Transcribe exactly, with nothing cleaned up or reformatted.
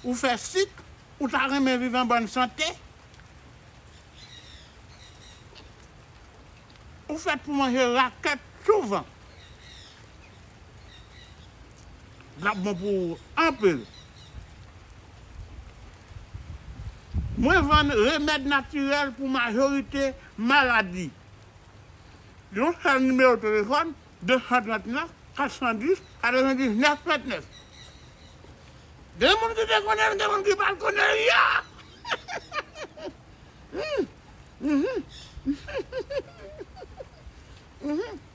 Ou fè sik, ou ta renmen viv an bòn sante. Ou fèt pou manje rakèt souvan. L ap bon pou ou anpil. Mwen vann remèd natirèl pou majorite maladi. Yon sèl nimewo telefòn, de san trant nèf, kat san dis, katrevendiznèf vennèf. Gen moun ki te konnen l, gen moun ki pa t konnen l, ya! Hmm. Mhm. Mhm.